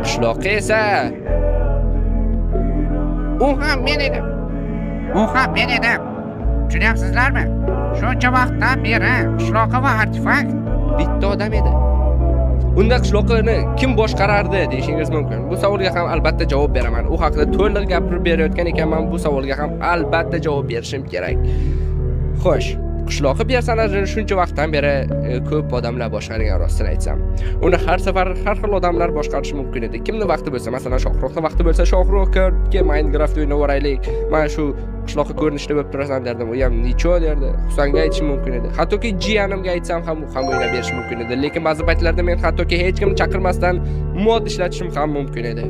Qishloqqa esa U ham men edim. U ham men edim. Tushunyapsizlarmi? Shuncha vaqtdan beri qishloqqa va artefakt bitta odam edi. Unda qishloqni kim boshqarardi deyishingiz mumkin. Bu savolga ham albatta javob beraman. U haqida to'liq gapirib berayotgan ekanman, bu savolga ham albatta javob berishim kerak. Xo'sh, qishloqi personajini shuncha vaqtdan beri ko'p odamlar boshqargan, rostini aytsam. Uni har safar har xil odamlar boshqarishi mumkin edi. Kimni vaqti bo'lsa, masalan, Shohruxni vaqti bo'lsa, Shohruh ke Minecraft o'ynab yuboraylik. Mana shu qishloqqa ko'rinishda bo'lib turasan derdim. U ham ничё derdi. Husanga aytishim mumkin edi. Hattoki jiyanimga aytsam ham, u ham o'ynab berishi mumkin edi. Lekin ba'zi paytlarda men hattoki hech kimni chaqirmasdan mod ishlatishim ham mumkin edi.